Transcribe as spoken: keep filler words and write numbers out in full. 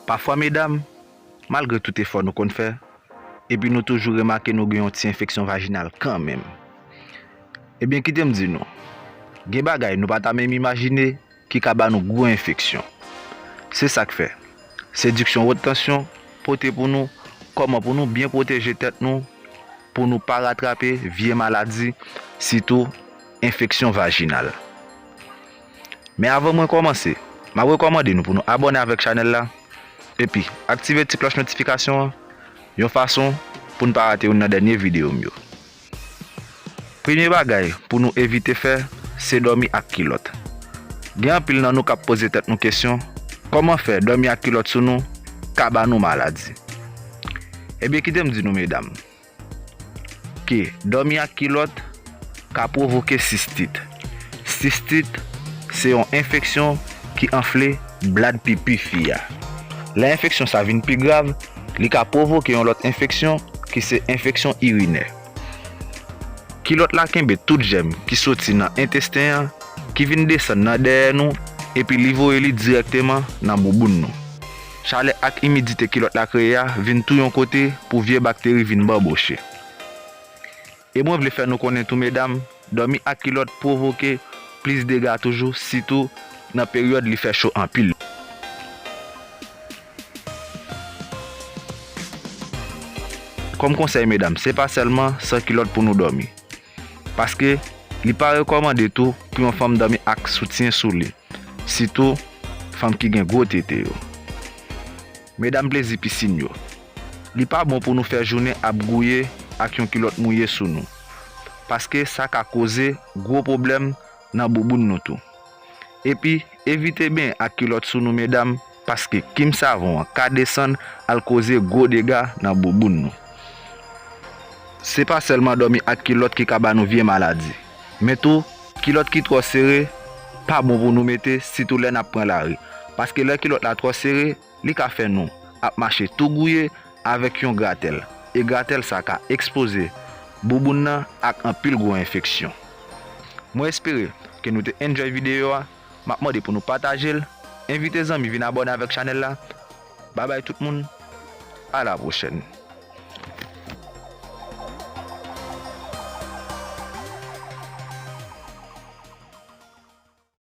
Pafwa, medam, malgre tout efò nou konn fè, epi nou toujou remake nou gen yon ti enfeksyon vajinal kanmenm. Ebyen, kite m di nou, gen bagay nou pa ta menm imajine ki ka ba nou gwo enfeksyon. Se sa k fè Sediksyon Wot Tansyon pote pou nou kòman pou nou byen pwoteje tèt nou, pou nou pa ratrape vye maladi, sitou enfeksyon vajinal. Men avan mwen kòmanse, m ap rekòmande nou pou nou abòne avèk chanèl la, epi aktive ti klòch notifikasyon an, yon fason pou n pa rate youn nan dènye videyo m yo. Premye bagay pou nou evite fè, se dòmi ak kilòt. Gen anpil nan nou k ap poze tèt nou kesyon, kòman fè dòmi ak kilòt sou nou ka ba nou maladi? Ebyen, kite m di nou, medam, ke dòmi ak kilòt ka pwovoke sistit. Sistit se yon enfeksyon ki anfle blad pipi fi a. Lè enfeksyon sa vin pi grav, li ka pwovoke yon lòt enfeksyon ki se enfeksyon irinè. Kilòt la kenbe tout jèm ki soti nan entesten an, ki vin desann nan dèyè nou, epi li voye li dirèkteman nan bouboun nou. Chalè ak imidite kilòt la kreye a vin tou yon kote pou vye bakteri vin banboche. E mwen vle fè nou konnen tou, medam, dòmi ak kilòt pwovoke plis dega toujou, sitou nan peryòd li fè cho anpil. Kòm konsèy, medam, se pa sèlman san kilòt pou nou dòmi. Paske li pa rekòmande tou pou yon fanm dòmi ak soutyen sou li, sitou fanm ki gen gwo tete yo. Medam plezi pisin yo, li pa bon pou nou fè jounen ap gouye ak yon kilòt mouye sou nou, paske sa ka koze gwo pwoblèm nan bouboun nou tou. Epi, evite benyen ak kilòt sou nou, medam, paske kim savon an ka desann al koze gwo dega nan bouboun nou. Se pa sèlman dòmi ak kilòt ki ka ba nou vye maladi, men tou, kilòt ki twò sere pa bon pou nou mete, sitou lè n ap pran lari, paske lè kilòt la twò sere, li ka fè nou ap mache tou gouye avèk yon gratèl, e gratèl sa ka ekspoze bouboun nan ak anpil gwo enfeksyon. Mwen espere ke nou te enjoy videyo a. M ap mande pou nou pataje l, envite zanmi vin abòne avèk chanèl la. Babay tout moun, a la pwochèn.